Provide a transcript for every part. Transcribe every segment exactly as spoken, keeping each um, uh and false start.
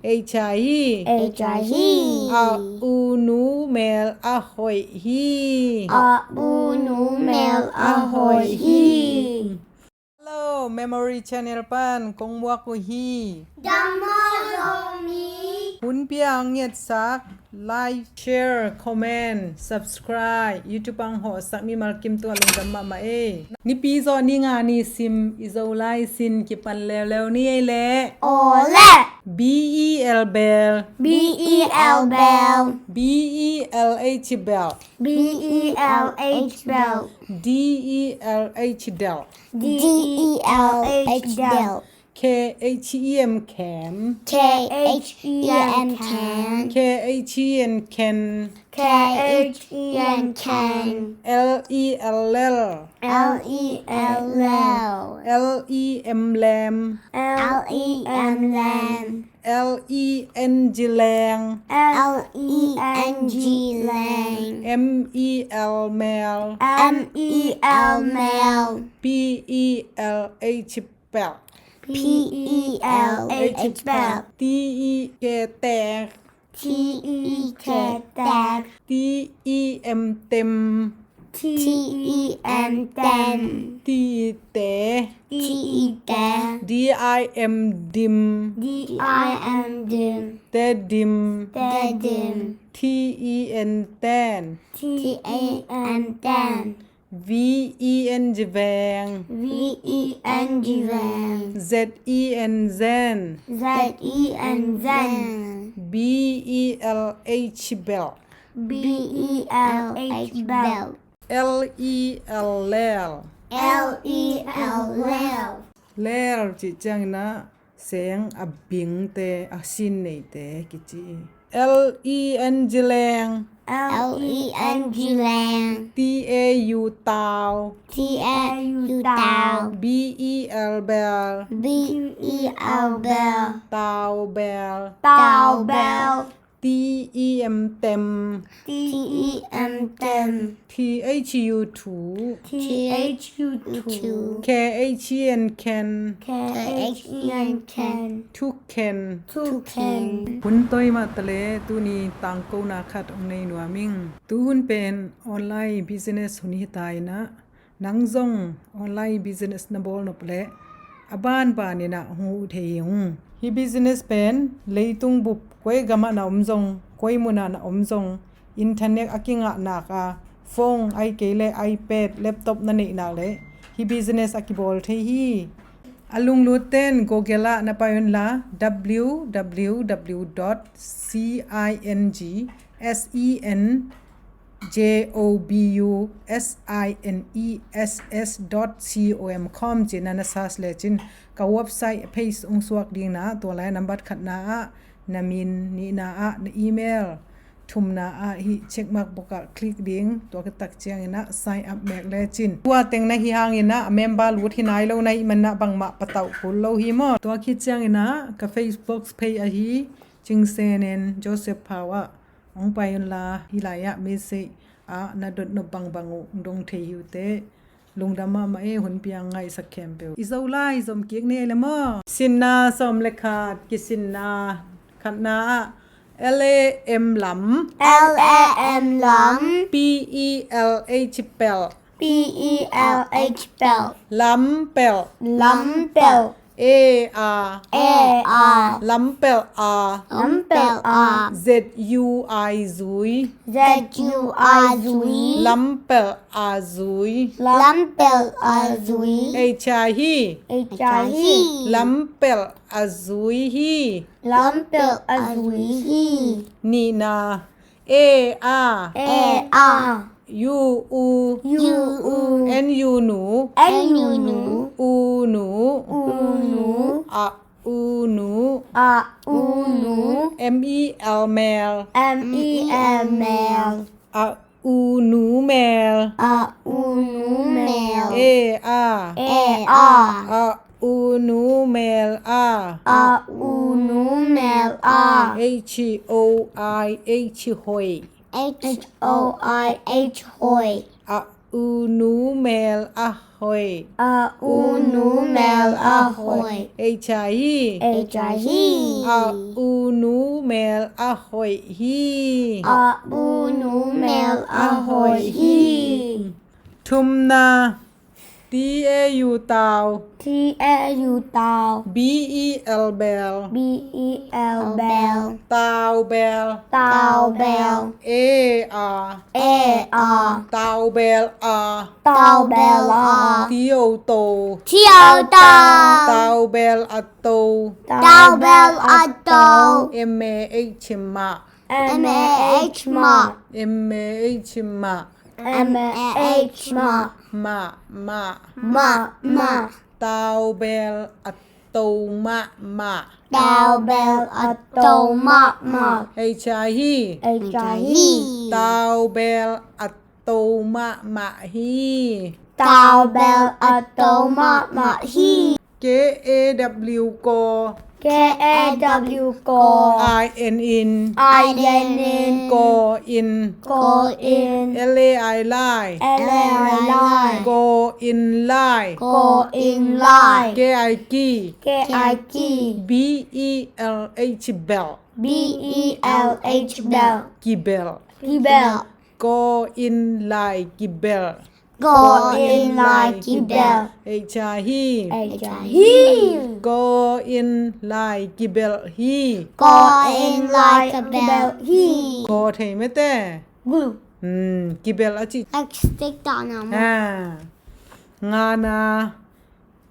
H a hi. H a hi. A u nu mel a hoih hi. A u nu mel a hoih hi. Hello, Memory Channel pan kong muak uh hi. Dam maw Zomi? Hun pia ngetsak, like, share, comment, subscribe, YouTube ang hawhsak mimal kim tua lungdam mahmah ei. Nipi zawh ni nga ni sim i Zolai sin kipan leuleu ni ei leh. Aw leh. B E L bel. B E L bel. B E L H bel. B E L H bel. D E L H del. D E L H del. K H E M kem. K H E M kem. K H E N ken. K H E N ken. L E L lel. L E L lel. L E M lem. L E M lem. L E N G leng. L E N G leng. M E L mel. M E L mel. P E L H pel. P E L H pel. T E K tek. T E K tek. T E M tem. T E M tem. T E te. T E te. D I M dim. D I M dim. Tedim. Tedim. T E N ten. T E N ten. V E N G veng. V E N G veng. Z E N zen. Z E N zen. B E L H bel. B E L H bel. L E L lel. L E L lel. Lel cih ciangin ah seng a bingte, a sin neite kici hi. L E N G leng. L E N G leng. T A U tau. T A U tau. B E L bel. B E L bel. Tau bel. Tau bel. T E M tem. T E M tem. T H U thu. T H U thu. K H E N ken. K H E N ken. Thu ken. Thu ken. Hun toi mah ta leh tuni tangkona khat hong nei nuam ing. Tu hun pen online business hun hi ta in ah, nang zong online business na bawl nop leh a banban in ah hong huh thei hi ung. Hih business pen leitung bup koi gam ah na om zong, koi mun ah na om zong, internet a kingah nak a, phone ahih kei leh iPad, laptop na neih nak leh hih business a kibawl thei hi. A lunglut ten Google ah na pai un la, W W W dot C I N G S E N J O B U S I N E S S dot C O M com ci-in na search lecin ka website page hong suak ding in ah, tua lai nambat khatna ah na min, nihna ah na email, thumna ah hih check mark box ah click ding. Tua khit tak ciangin ah sign up mek lecin. Tua teng na hih hangin ah a member lut hi nai lo na hih manin ah bangmah patauh kul lo hi maw. Tua khit ciangin ah ka Facebook page ahi Cing Sen En Joseph Phau ah hong pai un la, hih lai ah message ah na dot nop bangbang uh hong dong thei hi uh teh. Lungdam mahmah ei, hun piang ngaihsak khempeuh. I Zolai zom kik ni ei leh maw. Sinna sawm le khat, kisinna khatna ah L A M lam. L A M lam. P E L H pel. P E L H pel. Lam pel. Lam pel. A, a. A, a. Lampelh a. Lampelh a. Z U I zui. Z U I zui. Lampelh a zui. Lampelh a zui. H a hi. H a hi. Lampelh a zui hi. Lampelh a zui hi. Nihna. A, a. A, a. U, u. U, u. N, u, nu. N, u, nu. U, nu. U, nu. A, u, nu. A, u, nu. M, e, l, mel. M, e, l, mel. A, u, nu, mel. A, u, nu, mel. A, a. A, a. A, u, nu, mel, a. A, u, nu, mel, a. H, o, i, h, hoih. H, o, i, h, hoih. A, U nu mel a hoih. A u nu mel a hoih. H a hi. H a hi. A u nu mel a hoih hi. A u nu mel a hoih hi. Thumna. T A U tau. T A U tau. B E L bel. B E L bel. Tau bel. Tau bel. A a. A a. Tau bel a. Tau bel a. T O to. T O to. Tau bel a to. Tau bel a to. M A H mah. M A H mah. M A H mah. M A H mah. Mah mah. Mah mah. Tau bel a to mahmah. Tau bel a to mahmah. H a hi. H a hi. Tau bel a to mahmah hi. Tau bel a to mahmah hi. K A W kaw. K A W kaw. I N in. I N in. Kaw in. Kaw in. L A I lai. L A I lai. Kaw in lai. Kaw in lai. K I ki. K I ki. B E L H bel. B E L H bel. Kibel. Kibel. Kaw in lai kibel. Kaw in lai kibel. H a hi. H a hi. Kaw in lai kibel hi. Kaw in lai kibel hi. Kaw thei mete. Gu. Hmm, kibel a ci. Extinct dana mo. Ha. Ngana.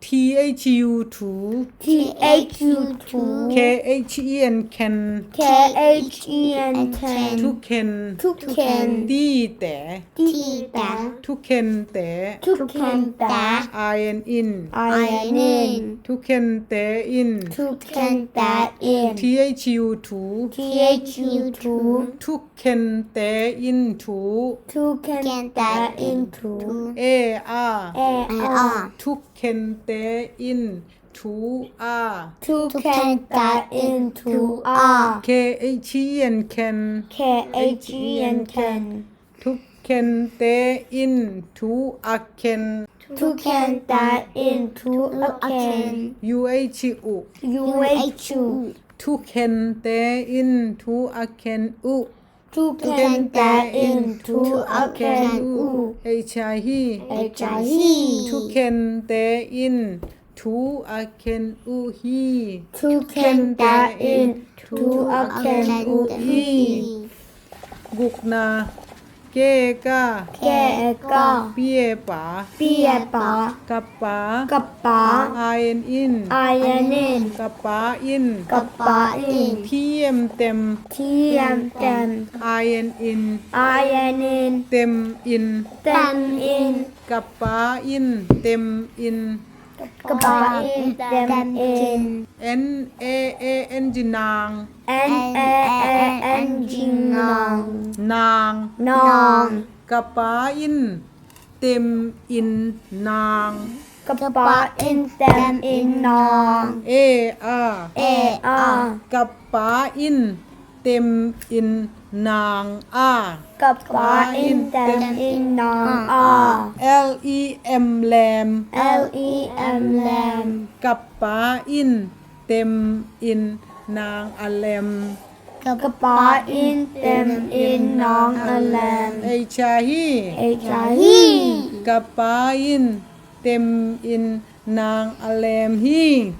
T H U thu. T H U thu. K H E N khen. K H E N khen. Thukhen. Thukhen. Tite. Tite. Thukhente. Thukhente. I N in. I N in. Thukhente in. Thukhente in. T H U thu. T H U thu. Thukhente in thu. Thukhente in thu. A a. A a. Thuk khente in thu a. Thukhente in thu a. K H E N khen. K H E N khen. Thukhente in thu a khen. Thukhente in thu a khen. U H uh. U H uh. Thukhente in thu a khen uh. Thukhente in thu a khen uh. H a hi. H a hi. Thukhente in thu a khen uh hi. Thukhente in thu a khen uh hi. Gukna. K ka. K ka. Pie pa. Pie pa. Ka pa. Ka pa. I N in. I N in. Ka pa in. Ka pa in. T M tem. T M tem. I N in. I N in. Tem in. Tem in. Ka pa in tem in. Ka pa in tem in. N A N G nang. N A N G nang. Nang. Nang. Ka pa in tem in nang. Ka pa in tem in nang. A a. A a. Ka pa in tem in nang a. Ka pa in tem in nang a. L E M lem. L E M lem. Ka pa in tem in nang a lem. Ka pa in tem in nang a lem. H a hi. H a hi. Ka pa in tem in nang a lem hi.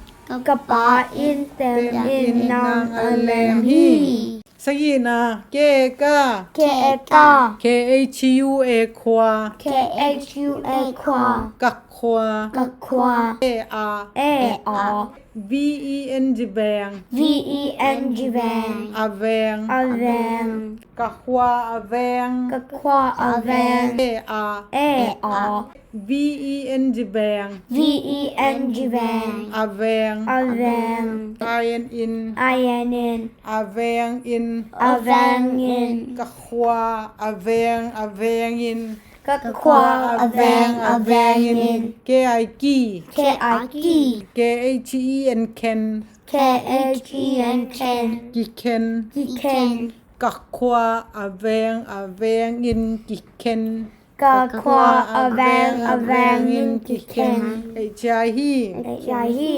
Ka pa in tem in nang a lem hi. Sagihna. K ka. K ka. K H U a khua. K H U a khua. Ka khua. Ka khua. A a. A a. V E N G veng. V E N G veng. A veng. A veng. Ka khua a veng. Ka khua a veng. A a. A a. V E N G veng. V E N G veng. A veng. A veng. I N in. I N in. A veng in. A veng in. Ka khua a veng a veng in. Ka khua a veng a veng in. K I ki. K I ki. K H E N khen. K H E N khen. Kikhen. Kikhen. Ka khua a veng a veng in kikhen. Ka khua a veng a vengin kikhen. Ei chia hi. Ei chia hi.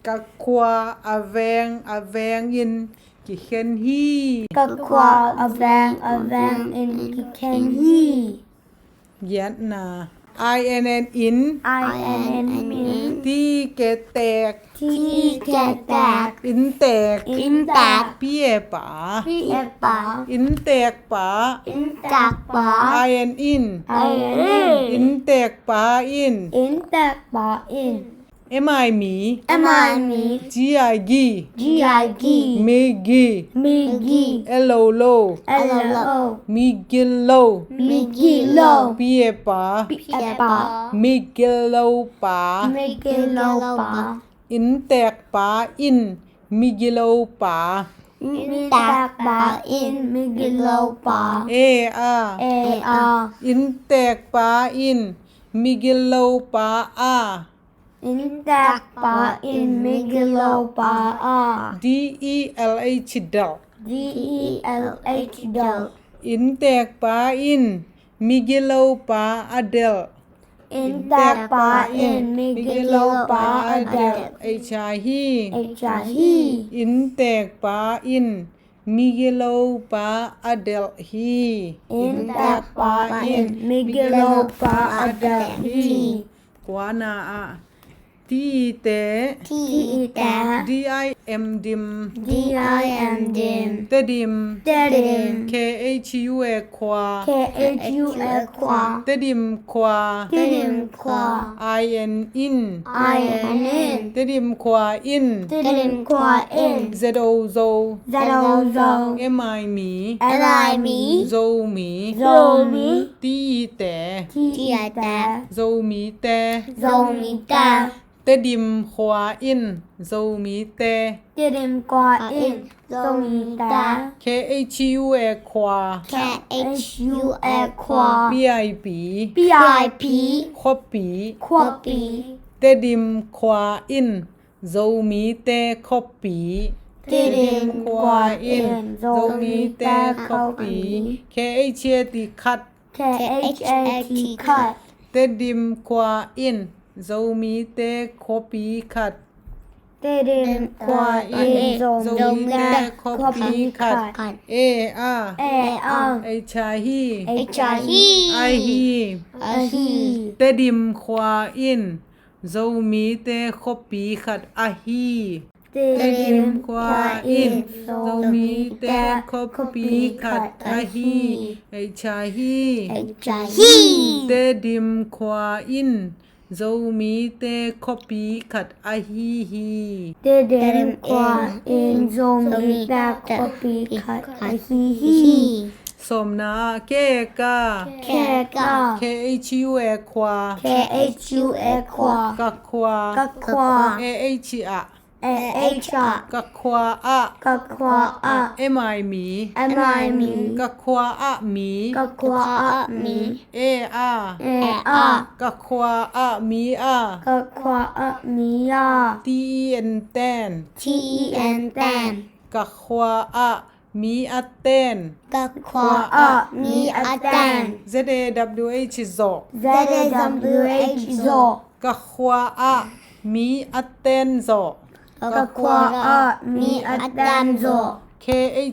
Ka khua a veng a vengin kikhen hi. Ka khua a veng a vengin kikhen hi. Giatna. I N N in. I N N in. Ti ke tek. Ti ke tek. Inntek. Inntek. Pi e pa. Pi e pa. Inntek pa. Inntek pa. I N in. I N in. Inntek pa in. Inntek pa in. M I mi. M I mi. G I gi. G I gi. Migi. Migi. L O lo. L O lo. Migilo. Migilo. Pi e pa. Pi e pa. Migilo pa. Migilo pa. Inntek pa in migilo pa. Inntek pa in migilo pa. E a. E a. Inntek pa in migilo pa a. Inntek pa in migilo pa a. D E L H delh. D E L H delh. Inntek pa in migilo pa a delh. Inntek pa in migilo pa a delh. Ei chia hi. Ei chia hi. Inntek pa in migilo pa a delh hi. Inntek pa in migilo pa a delh hi. Kuana ah. Ti te. Ti te. D I M dim. D I M dim. Tedim. Tedim. K H U A khua. K H U A khua. Tedim khua. Tedim khua. I N in. I N in. Tedim khua in. Tedim khua in. Z O zo. Z O zo. M I mi. M I mi. Zomi. Zomi. Ti te. Ti te. Zomi te. Zomi te. Tedim khua in Zomi te. Tedim khua in Zomi te. K H U A khua. K H U A khua. P I P. P I P. Khuapi. Khuapi. Tedim khua in Zomi te khuapi. Tedim khua in Zomi te khuapi. K H A T khat. K H A T khat. Tedim khua in Zomi te khuapi khat. Tedim khua in Zomi te khuapi khat. E a. E a. Ei chia hi. Ei chia hi. Ahi. Ahi. Tedim khua in Zomi te khuapi khat ahi. Tedim khua in Zomi te khuapi khat ahi. Ei chia hi. Ei chia hi. Tedim khua in Zomi te khuapi khat ahi hi. Tedim khua in Zomi te khuapi khat ahi hi. Sawmna ah keka. Keka. K H U A khua. K H U A khua. Ka khua. Ka khua. A H ah. A H ah. Ka khua ah. Ka khua ah. M I mi. M I mi. Ka khua ah mi. Ka khua ah mi. E a. E a. Ka khua ah mi a. Ka khua ah mi a. T E N ten. T E N ten. Ka khua ah mi a ten. Ka khua ah mi a ten. Z A W H zawh. Z A W H zawh. Ka khua ah mi a ten zawh. Ka khua ah mi a ten zawh. K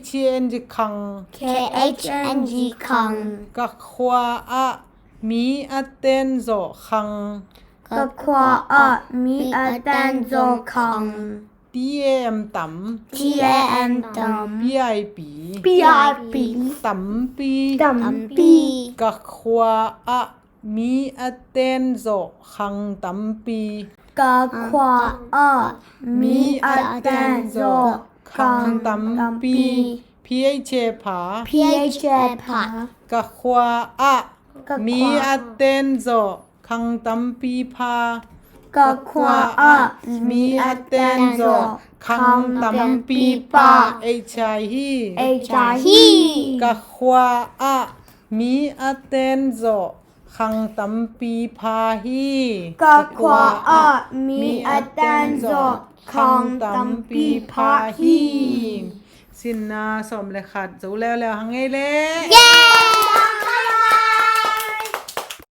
H A N G khang. K H A N G khang. Ka khua ah mi a ten zawh khang. Ka khua ah mi a ten zawh khang. T A M tam. T A M tam. P I P. P I P. Tampi. Tampi. Ka khua ah mi a ten zawh khang tampi. Ka khua ah mi a ten zawh khang tampi. P H A pha. P H A pha. Ka khua ah mi a ten zawh khang tampi pha. Ka khua ah mi a ten zawh khang tampi pha. Ei chia hi. Ei chia hi. Ka khua ah mi a ten zawh khang tampi pha hi. Ka khua ah mi a ten zawh khang tampi pha hi. Sinna sawm le khat zo leuleu hang ei le.